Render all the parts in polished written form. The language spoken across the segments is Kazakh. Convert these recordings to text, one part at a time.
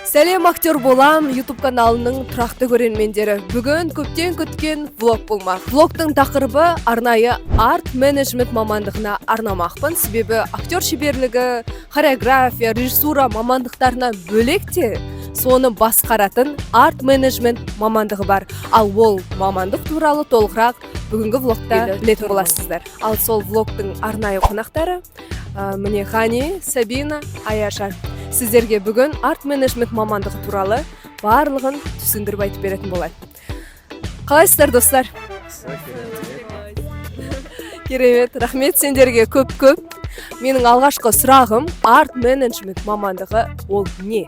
Сәлем, «Актер болам» YouTube каналының тұрақты көрермендері! Бүгін көптен күткен влог болмақ. Влогтың тақырыбы арнайы арт менеджмент мамандығына арнамақпын, себебі актер шеберлігі, хореография, режиссура мамандықтарынан бөлек те соны басқаратын арт менеджмент мамандығы бар. Ал ол мамандық туралы толығырақ бүгінгі влогта білетін боласыздар. Ал сол влогтың арнайы қонақтары міне, Ғани, Сабина, Аяжан сіздерге бүгін арт менеджмент мамандығы туралы барлығын түсіндіріп айтып беретін болады. Қалайсыздар, достар? Керемет, рахмет сендерге көп көп. Менің алғашқы сұрағым: арт менеджмент мамандығы ол не?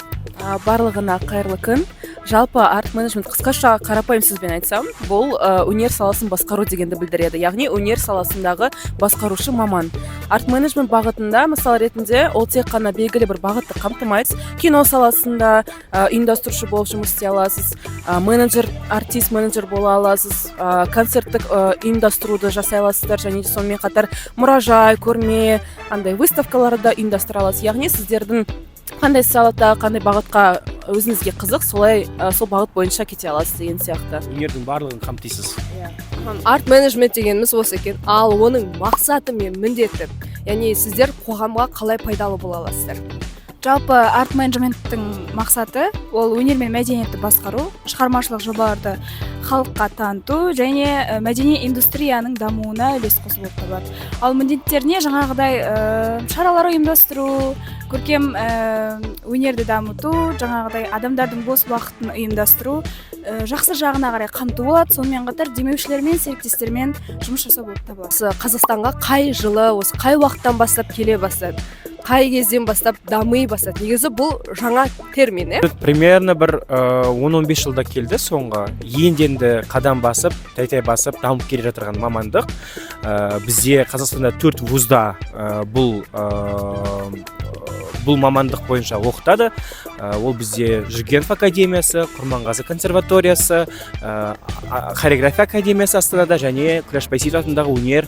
Барлығына қайырлы күн! Жалпы, арт менеджмент, қысқаша, қарапайым сөзбен айтсам, бұл өнер саласын басқару дегенді білдіреді, яғни өнер саласындағы басқарушы маман. Арт менеджмент бағытында, мысал ретінде, ол тек қана белгілі бір бағытты қамтымайды. Кино саласында ұйымдастырушы болып жұмыс істей аласыз, менеджер, артист менеджер бола аласыз, концерттік ұйымдастыруды жасай аласыздар және де сонымен қатар мұражай, көрме, андай выставкаларды да ұйымдастыра аласыз. Яғни сіздердің қандай салада, қандай бағытқа өзіңізге қызық, солай сол бағыт бойынша кете аласыз деген сияқты. Өнердің барлығын қамтисыз. Арт менеджмент дегеніміз осы екен. Ал оның мақсаты мен міндеті, яғни сіздер қоғамға қалай пайдалы бола аласыздар? Жалпы, арт менеджменттің мақсаты ол өнер мен мәдениетті басқару, шығармашылық жобаларды халыққа таныту және мәдени индустрияның дамуына үлес қосу болып табылады. Ал міндеттеріне жаңағыдай шаралар ұйымдастыру, көркем өнерді дамыту, жаңағыдай адамдардың бос уақытын ұйымдастыру, жақсы жағына қарай қамту болады. Сонымен қатар демеушілермен, серіктестермен жұмыс жасау болып табылады. Осы Қазақстанға қай жылы, осы қай уақыттан бастап келе бастады, қай кезден бастап дами бастады? Негізі бұл жаңа термин, иә? Примерно бір 10-15 жылда келді. Соңғы енді енді қадам басып, тәй тәй басып дамып келе жатырған мамандық. Бізде Қазақстанда төрт вузда бұл мамандық бойынша оқытады. Ол бізде Жүргенов академиясы, Құрманғазы консерваториясы, хореография академиясы Астанада және Күләш Байсейітова атындағы өнер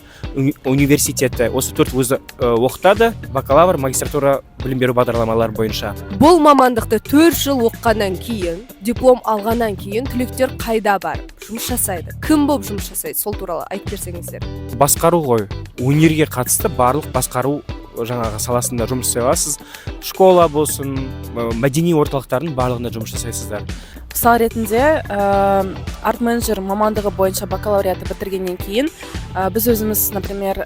университеті. Осы төрт вуз оқытады бакалавр, магистратура білім беру бағдарламалары бойынша. Бұл мамандықты 4 жыл оқығаннан кейін, диплом алғаннан кейін түлектер қайда барып жұмыс жасайды, кім болып жұмыс жасайды, сол туралы айтып берсеңіздер. Басқару ғой, өнерге қатысты барлық басқару жаңағы саласында жұмыс жасай аласыз. Школа болсын, мәдени орталықтардың барлығында жұмыс жасайсыздар. Мысал ретінде, арт менеджер мамандығы бойынша бакалавриатты бітіргеннен кейін біз өзіміз, например,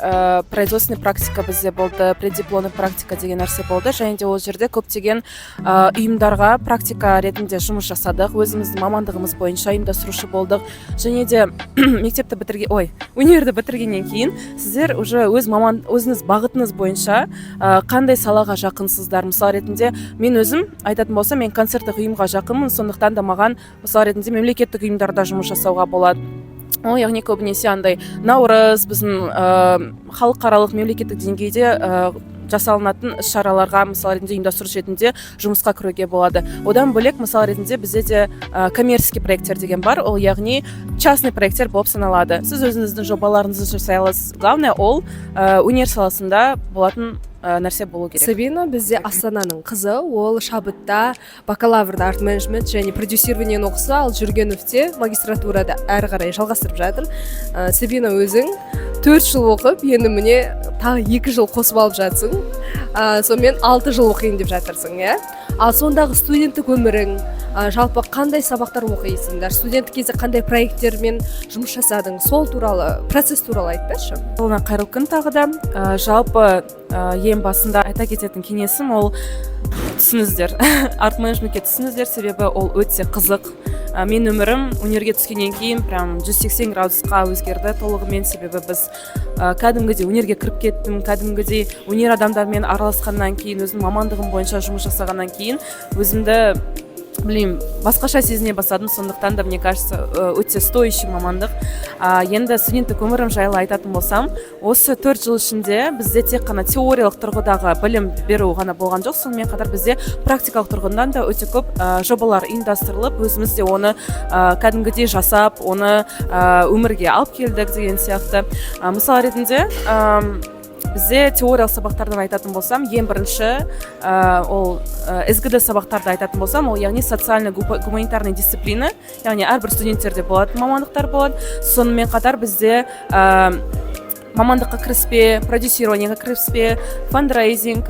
производственный практика бізде болды, преддипломный практика деген нәрсе болды және де ол жерде көптеген ұйымдарға практика ретінде жұмыс жасадық, өзіміздің мамандығымыз бойынша ұйымдастырушы болдық. Және де мектепті бітірген, ой, универді бітіргеннен кейін сіздер уже өз маман, өзіңіз бағытыңыз бойынша қандай салаға жақынсыздар. Мысал ретінде, мен өзім айтатын болсам, мен концерттік ұйымға жақынмын, сондықтан да маған, мысал ретінде, мемлекеттік ұйымдарда жұмыс жасауға болады. Ол яғни көбінесе андай Наурыз, біздің халықаралық, мемлекеттік деңгейде жасалынатын іс шараларға, мысал ретінде, ұйымдастырушы ретінде жұмысқа кіруге болады. Одан бөлек, мысал ретінде, бізде де коммерческий проекттер деген бар, ол яғни частный проекттер болып саналады. Сіз өзіңіздің жобаларыңызды жасай аласыз, главное, ол өнер саласында болатын нәрсе болу керек. Сабина бізде Астананың қызы, ол Шабытта бакалаврда арт менеджмент және продюсированиені оқыса, ал Жүргеновте магистратурада әрі қарай жалғастырып жатыр. Сабина, өзің 4 жыл оқып, енді міне, тағы 2 жыл қосып алып жатсың, сонымен 6 жыл оқиын деп жатырсың, иә? Ал сондағы студенттік өмірің, жалпы қандай сабақтар оқисыңдар, студенттік кезде қандай проекттермен жұмыс жасадың, сол туралы, процесс туралы айтып берші. Жолына қайырлы күн тағы да. Жалпы, ең басында айта кететін кеңесім ол: түсіңіздер, арт менеджментке түсіңіздер, себебі ол өте қызық. Мен өмірім өнерге түскеннен кейін прям 180 градусқа өзгерді толығымен, себебі біз кәдімгідей өнерге кіріп кеттім, кәдімгідей өнер адамдарымен араласқаннан кейін, өзімнің мамандығым бойынша жұмыс жасағаннан кейін өзімді, білмеймін, басқаша сезіне бастадым. Сондықтан да, мне кажется, өте стоящий мамандық. Енді студенттік өмірім жайлы айтатын болсам, осы 4 жыл ішінде бізде тек қана теориялық тұрғыдағы білім беру ғана болған жоқ, сонымен қатар бізде практикалық тұрғыдан да өте көп жобалар ұйымдастырылып, өзіміз де оны кәдімгідей жасап, оны өмірге алып келдік деген сияқты. Мысал ретінде, Бізде теориялық сабақтардан айтатын болсам, ең бірінші ол СГД сабақтарды айтатын болсам, ол, яғни, социально гуманитарный дисциплина, яғни әрбір студенттерде болатын мамандықтар болады. Сонымен қатар бізде мамандыққа кіріспе, продюсирование ге кіріспе, фандрайзинг,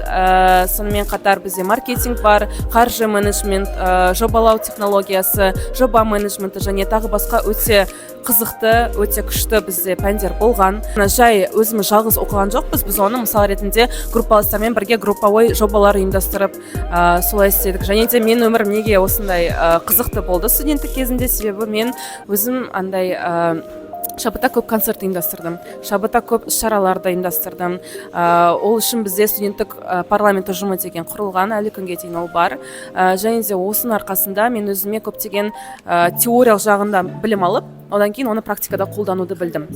сонымен қатар бізде маркетинг бар, қаржы менеджмент, жобалау технологиясы, жоба менеджменті және тағы басқа өте қызықты, өте күшті бізде пәндер болған. Мына жай өзіміз жалғыз оқыған жоқпыз, біз оны, мысал ретінде, группаластармен бірге групповой жобалар ұйымдастырып, солай істедік. Және де менің өмірім неге осындай қызықты болды студенттік кезімде? Себебі мен өзім андай Шабытта көп концерт ұйымдастырдым, Шабытта көп іс шараларды ұйымдастырдым. Ол үшін бізде студенттік парламент ұжымы деген құрылған, әлі күнге дейін ол бар. Және де осының арқасында мен өзіме көптеген теориялық жағында білім алып, одан кейін оны практикада қолдануды білдім.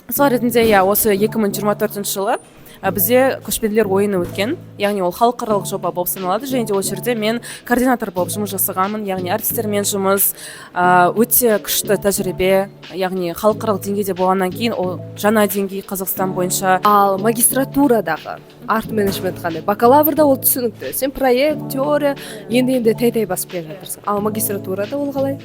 Мысал ретінде, иә, осы 2024 жылы бізде Көшпенділер ойыны өткен, яғни ол халықаралық жоба болып саналады. Және де ол жерде мен координатор болып жұмыс жасағанмын, яғни әртістермен жұмыс, өте күшті тәжірибе, яғни халықаралық деңгейде болғаннан кейін ол жаңа деңгей Қазақстан бойынша. Ал магистратурадағы арт менеджмент қандай? Бакалаврда ол түсінікті, сен проект, теория енді енді тәй тәй басып келе жатырсың, ал магистратурада ол қалай?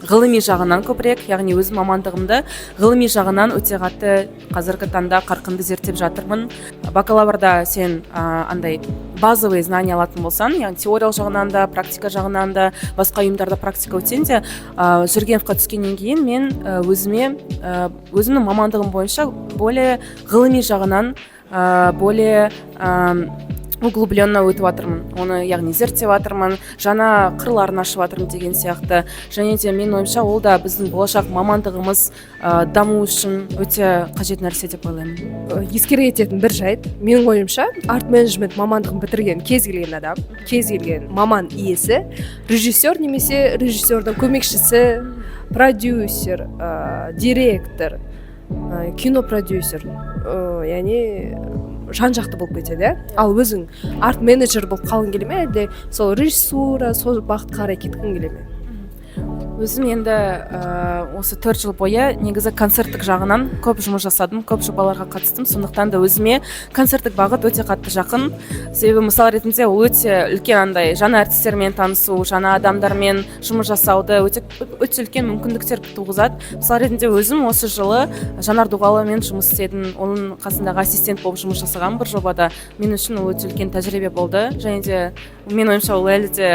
Ғылыми жағынан көбірек, яғни өз мамандығымды ғылыми жағынан өте қатты қазіргі таңда қарқынды зерттеп жатырмын. Бакалаврда сен андай базовый знания алатын болсаң, яғни теориялық жағынан да, практика жағынан да, басқа ұйымдарда практика өтсең де, Жүргеновқа түскеннен кейін мен өзіме өзімнің мамандығым бойынша более ғылыми жағынан, более углубленно өтіп жатырмын оны, яғни зерттеп жатырмын, жаңа қырларын ашып жатырмын деген сияқты. Және де менің ойымша, ол да біздің болашақ мамандығымыз даму үшін өте қажет нәрсе деп ойлаймын. Ескере кететін бір жайт: менің ойымша, арт менеджмент мамандығын бітірген кез келген адам, кез келген маман иесі режиссер немесе режиссердің көмекшісі, продюсер, директор, кинопродюсер, яғни жан жақты болып кетеді, иә. Ал өзің арт менеджер болып қалғың келе ме, әлде сол режиссура, сол бағытқа қарай кеткің келе ме? Өзім енді осы 4 жыл бойы негізі концерттік жағынан көп жұмыс жасадым, көп жобаларға қатыстым. Сондықтан да өзіме концерттік бағыт өте қатты жақын. Себебі, мысал ретінде, ол өте үлкен андай жаңа әртістермен танысу, жаңа адамдармен жұмыс жасауды өте өте үлкен мүмкіндіктер туғызады. Мысал ретінде, өзім осы жылы Жанар Дұғаловамен жұмыс істедім, оның қасындағы ассистент болып жұмыс жасағанмын бір жобада. Мен үшін ол өте үлкен тәжірибе болды. Және де менің ойымша, ол әлі де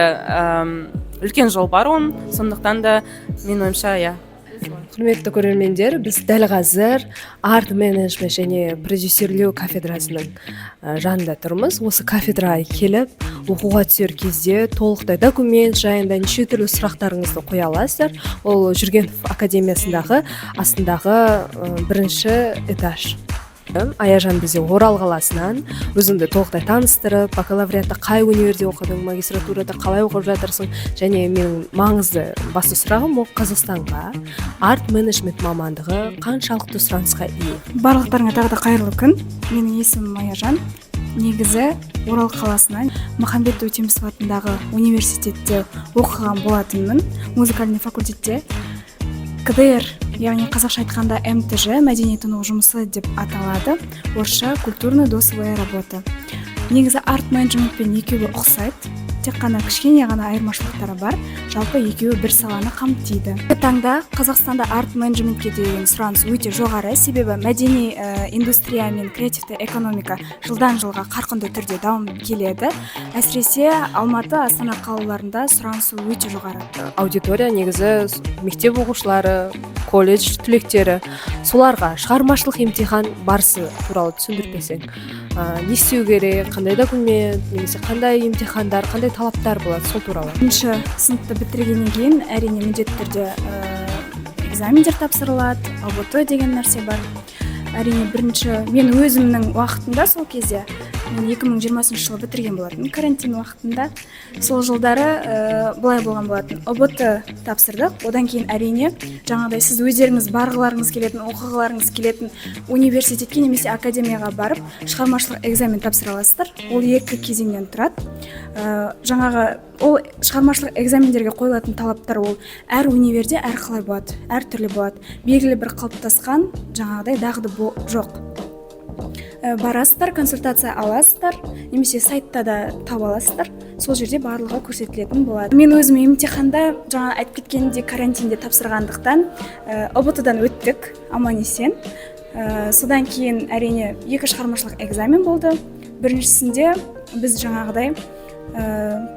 үлкен жол бар оның, сондықтан да менің ойымша, иә. Құрметті көрермендер, біз дәл қазір арт менеджмент және продюсерлеу кафедрасының жанында тұрмыз. Осы кафедраға келіп оқуға түсер кезде толықтай документ жайында неше түрлі сұрақтарыңызды қоя аласыздар. Ол Жүргенов академиясындағы астындағы бірінші этаж. Аяжан бізде Орал қаласынан. Өзіңді толықтай таныстырып, бакалавриатта қай универде оқыдың, магистратурада қалай оқып жатырсың және менің маңызды басты сұрағым, ол Қазақстанға арт менеджмент мамандығы қаншалықты сұранысқа ие? Барлықтарыңа тағы да қайырлы күн! Менің есімім Аяжан. Негізі Орал қаласынан, Махамбет Өтемісов атындағы университетте оқыған болатынмын, музыкальный факультетте. КДР, яғни қазақша айтқанда МТЖ, мәдениеттану жұмысы деп аталады, орысша культурно досуговая работа. Негізі арт менеджментпен екеуі ұқсайды, тек қана кішкене ғана айырмашылықтары бар, жалпы екеуі бір саланы қамтиды. Таңда Қазақстанда арт менеджментке деген сұраныс өте жоғары, себебі мәдени индустрия мен креативті экономика жылдан жылға қарқынды түрде дамып келеді. Әсіресе Алматы, Астана қалаларында сұранысы өте жоғары. Аудитория негізі мектеп оқушылары, колледж түлектері. Соларға шығармашылық емтихан барысы туралы түсіндіріп берсең. Не істеу керек, қандай документ немесе қандай емтихандар, қандай талаптар болады, сол туралы. Бірінші сыныпты бітіргеннен кейін, әрине, міндетті түрде экзамендер тапсырылады, ҰБТ деген нәрсе бар. Әрине, бірінші мен өзімнің уақытымда, сол кезде мен 2020 жылы бітірген болатынмын, карантин уақытында. Сол жылдары былай болған болатын: ҰБТ тапсырдық, одан кейін, әрине, жаңағыдай сіз өздеріңіз барғыларыңыз келетін, оқығыларыңыз келетін университетке немесе академияға барып, шығармашылық экзамен тапсыра аласыздар. Ол екі кезеңнен тұрады. Жаңағы ол шығармашылық экзамендерге қойылатын талаптар, ол әр универде әрқалай болады, әртүрлі болады, белгілі бір қалыптасқан жаңағыдай дағды жоқ. Барасыздар, консультация аласыздар немесе сайтта да таба аласыздар, сол жерде барлығы көрсетілетін болады. Мен өзім емтиханда, жаңа айтып кеткенімдей, карантинде тапсырғандықтан, ҰБТ дан өттік аман есен. Содан кейін, әрине, екі шығармашылық экзамен болды. Біріншісінде біз жаңағыдай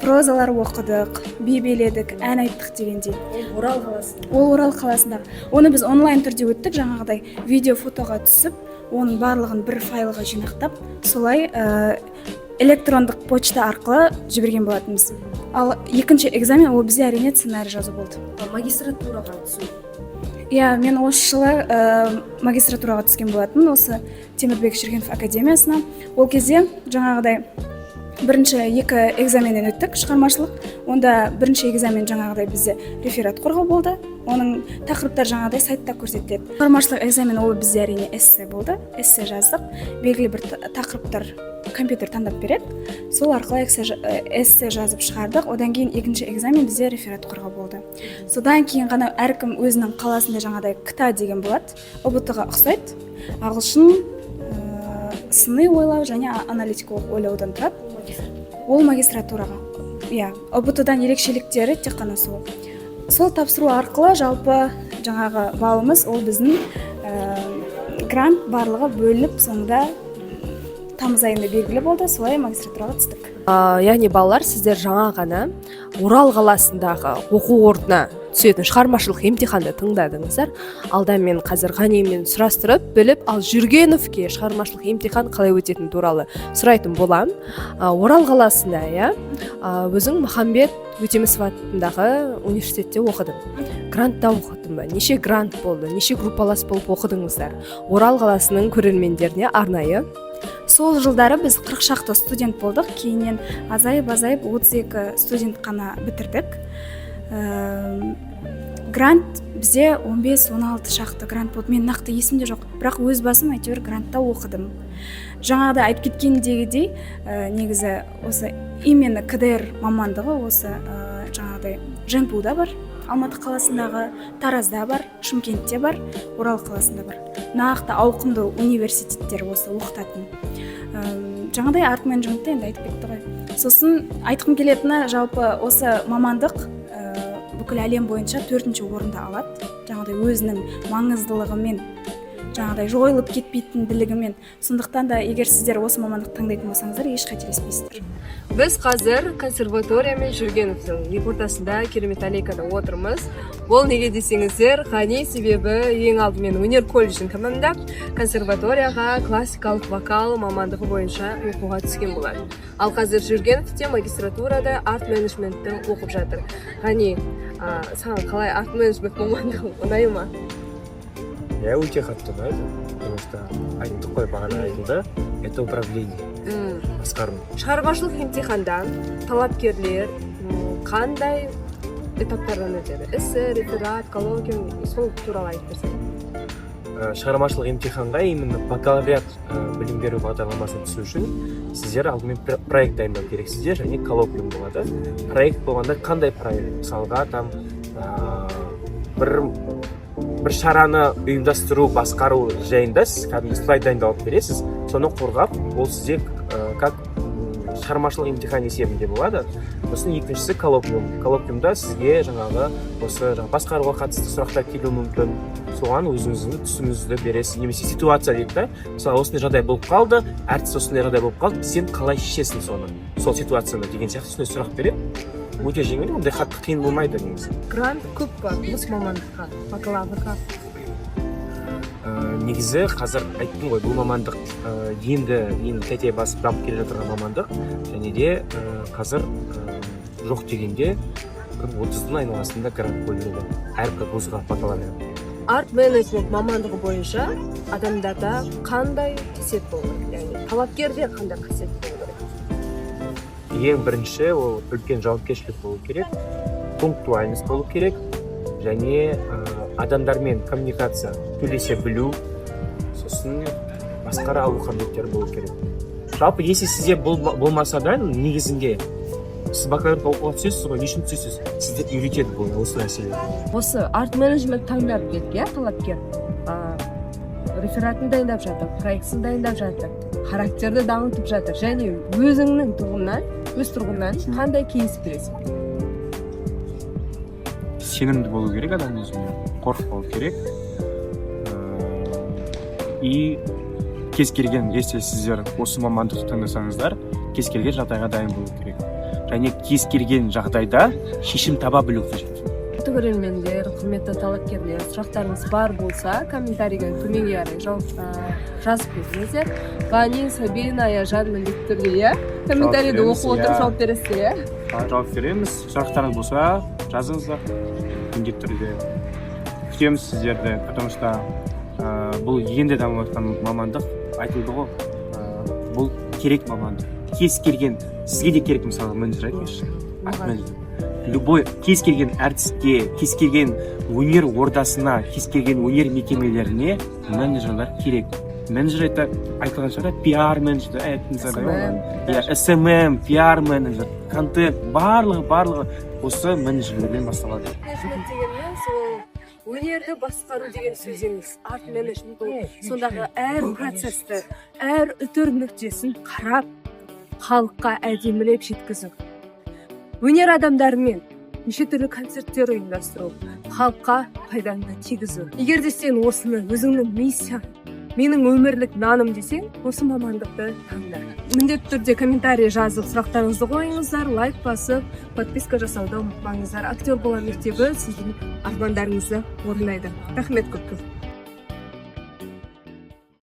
прозалар оқыдық, би биледік, ән айттық дегендей. Орал қаласында? Ол Орал қаласындағы. Оны біз онлайн түрде өттік, жаңағыдай видео, фотоға түсіп, оның барлығын бір файлға жинақтап, солай электрондық почта арқылы жіберген болатынбыз. Ал екінші экзамен ол бізде, әрине, сценарий жазу болды. Магистратураға түсу? Иә, мен осы жылы магистратураға түскен болатынмын, осы Темірбек Жүргенов академиясына. Ол кезде жаңағыдай бірінші екі экзаменнен өттік шығармашылық. Онда бірінші экзамен жаңағыдай бізде реферат қорғау болды, оның тақырыптары жаңағыдай сайтта көрсетіледі. Шығармашылық экзамен ол бізде, әрине, эссе болды. Эссе жаздық, белгілі бір тақырыптар компьютер таңдап береді, сол арқылы эссе жазып шығардық. Одан кейін екінші экзамен бізде реферат қорғау болды. Содан кейін ғана әркім өзінің қаласында жаңағыдай КТА деген болады, ҰБТ ға ұқсайды, ағылшын, сыни ойлау және аналитикалық ойлаудан тұрады ол магистратураға. Иә, ҰБТ дан ерекшеліктері тек қана сол. Сол тапсыру арқылы жалпы жаңағы балымыз, ол біздің грант барлығы бөлініп, соңында тамыз айында белгілі болды, солай магистратураға түстік. Яғни, балалар, сіздер жаңа ғана Орал қаласындағы оқу орнына түсетін шығармашылық емтиханды тыңдадыңыздар. Алда мен қазір Ғанимен сұрастырып біліп, ал Жүргеновке шығармашылық емтихан қалай өтетіні туралы сұрайтын боламын. Орал қаласында, иә, өзің Махамбет Өтемісов атындағы университетте оқыдың. Грантта оқыдың ба? Неше грант болды? Неше группалас болып оқыдыңыздар? Орал қаласының көрермендеріне арнайы. Сол жылдары біз 40 шақты студент болдық, кейіннен азайып азайып 32 студент қана бітірдік. Грант бізде 15-16 шақты грант болды, мен нақты есімде жоқ, бірақ өз басым әйтеуір грантта оқыдым. Жаңағыда айтып кеткендегідей, негізі осы именно КДР мамандығы осы жаңағыдай ЖенПУ-да бар, Алматы қаласындағы, Таразда бар, Шымкентте бар, Орал қаласында бар, нақты ауқымды университеттер осы оқытатын. Жаңағыдай арт менеджментті енді айтып кетті ғой. Сосын айтқым келетіні, жалпы осы мамандық бүкіл әлем бойынша төртінші орынды алады, жаңағыдай өзінің маңыздылығымен, жаңағыдай жойылып кетпейтінділігімен. Сондықтан да егер сіздер осы мамандықты таңдайтын болсаңыздар, еш қателеспейсіздер. Біз қазір консерватория мен Жүргеновтің екі ортасында керемет аллейкада отырмыз. Ол неге десеңіздер, Ғани себебі ең алдымен өнер колледжін тәмамдап, консерваторияға классикалық вокал мамандығы бойынша оқуға түскен болатын. Ал қазір Жүргеновте магистратурада арт менеджментті оқып жатыр. Ғани, саған қалай, арт менеджмент мамандығы ұнай ма? Иә, өте қатты ұнайды, потому что айттық қой, бағана айтылды, это управление, басқару. Шығармашылық емтиханда талапкерлер қандай этаптардан өтеді? Эссе, реферат, коллоквиум, сол туралы айтып берсең. Шығармашылық емтиханға именно бакалавриат білім беру бағдарламасына түсу үшін сіздер алдымен проект дайындау керексіздер және коллоквиум болады. Проект болғанда, қандай проект? Мысалға, там бір шараны ұйымдастыру, басқару жайында сіз кәдімгі слайд дайындалып бересіз, соны қорғап, ол сізде как шығармашылық емтихан есебінде болады. Сосын екіншісі коллоквиум. Коллоквиумда сізге жаңағы осы жаңағы басқаруға қатысты сұрақтар келуі мүмкін, соған өзіңіздің түсінігіңізді бересіз немесе ситуация дейді да, мысалы, осындай жағдай болып қалды, әртіс осындай жағдай болып қалды, сен қалай шешесің соны, сол ситуацияны деген сияқты сондай сұрақ береді. Өте жеңіл, ондай қатты қиын болмайды негізі. Грант көп па осы мамандыққа, бакалаврға? Негізі қазір айттым ғой, бұл мамандық енді тәте басып дамып келе жатырған мамандық және де қазір жоқ дегенде бір 30-дың айналасында грант бөлінеді әрбір вузға бакалавриат. Арт менеджмент мамандығы бойынша адамдарда қандай қасиет болу керек, яғни талапкерде қандай қасиет болу керек? Ең бірінші ол үлкен жауапкершілік болу керек, пунктуальность болу керек және адамдармен коммуникация, сөйлесе білу, сосын басқара алу қабілеттері болу керек. Жалпы, если сізде бұл болмаса да, негізінде сіз бакалавриатқа оқуға түсесіз ғой. Не үшін түсесіз? Сізді үйретеді бұл осы нәрселер. Осы арт менеджмент таңдап делік, иә, талапкер рефератын дайындап жатыр, проектісін дайындап жатыр. Характерді дамытып жатыр. Және өзіңнің тұрғыңнан, өз тұрғыңнан қандай кеңес бересің? Сенімді болу керек адам өзіне, қорықпау керек. И кез келген, если сіздер осы мамандықты таңдасаңыздар, кез келген жағдайға дайын болу керек және кез келген жағдайда шешім таба білу қажет. Құрметті көрермендер, құрметті талапкерлер, сұрақтарыңыз бар болса, комментарийге төменге қарай жазып кетіңіздер. Ғани, Сабина, Аяжан міндетті түрде, иә, комментарийді Береміз, оқып отырып иә. Жауап бересіздер, иә? Жауап береміз. Сұрақтарыңыз болса, жазыңыздар. Міндетті түрде күтеміз сіздерді, потому что бұл енді дамып жатқан мамандық, айтылды ғой. Бұл керек мамандық, кез келген сізге де керек. Мысалы, менеджер айтыңызшы, арт менеджер любой, кез келген әртіске, кез келген өнер ордасына, кез келген өнер мекемелеріне менеджерлер керек. Менеджер, это айтылған шығар, пиар менеджер айттыңыздар ғой. SMM. Иә, SMM, пиар менеджер, контент, барлығы, барлығы осы менеджерлерден басталады. Менеджмент дегеніміз ол өнерді басқару деген сөз емес. Арт менеджмент ол сондағы әр процесті, әр үтір нүктесін қарап, халыққа әдемілеп жеткізу, өнер адамдарымен неше түрлі концерттер ұйымдастыру, халыққа пайдаңды тигізу. Егер де сен осыны өзіңнің миссияң, менің өмірлік наным десең, осы мамандықты таңда. Міндетті түрде комментарий жазып, сұрақтарыңызды қойыңыздар, лайк басып, подписка жасауды ұмытпаңыздар. Актер бола мектебі сіздің армандарыңызды орындайды. Рахмет көп көп.